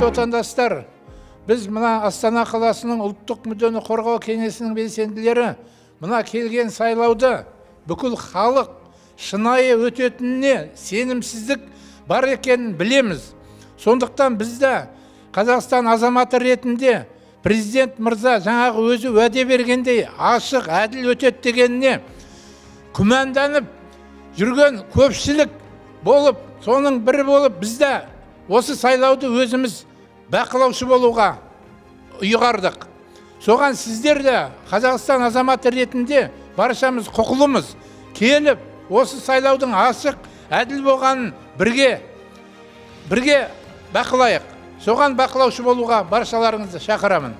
Құрметті отандастар, біз, мына Астана қаласының ұлттық мүддені қорғау кеңесінің белсенділері, мына келген сайлауды бүкіл халық шынайы өтетініне сенімсіздік бар екенін білеміз. Сондықтан біз де Қазақстан азаматы ретінде президент мырза жаңағы өзі уәде бергендей ашық, әділ өтеді дегеніне күмәнданып жүрген көпшілік болып, соның бірі болып, біз де осы сайлауды өзіміз бақылаушы болуға ұйғардық. Соған сіздер де Қазақстан азаматы ретінде баршамыз құқылымыз, келіп осы сайлаудың ашық, әділ болғанын бірге бақылайық. Соған бақылаушы болуға баршаларыңызды шақырамын.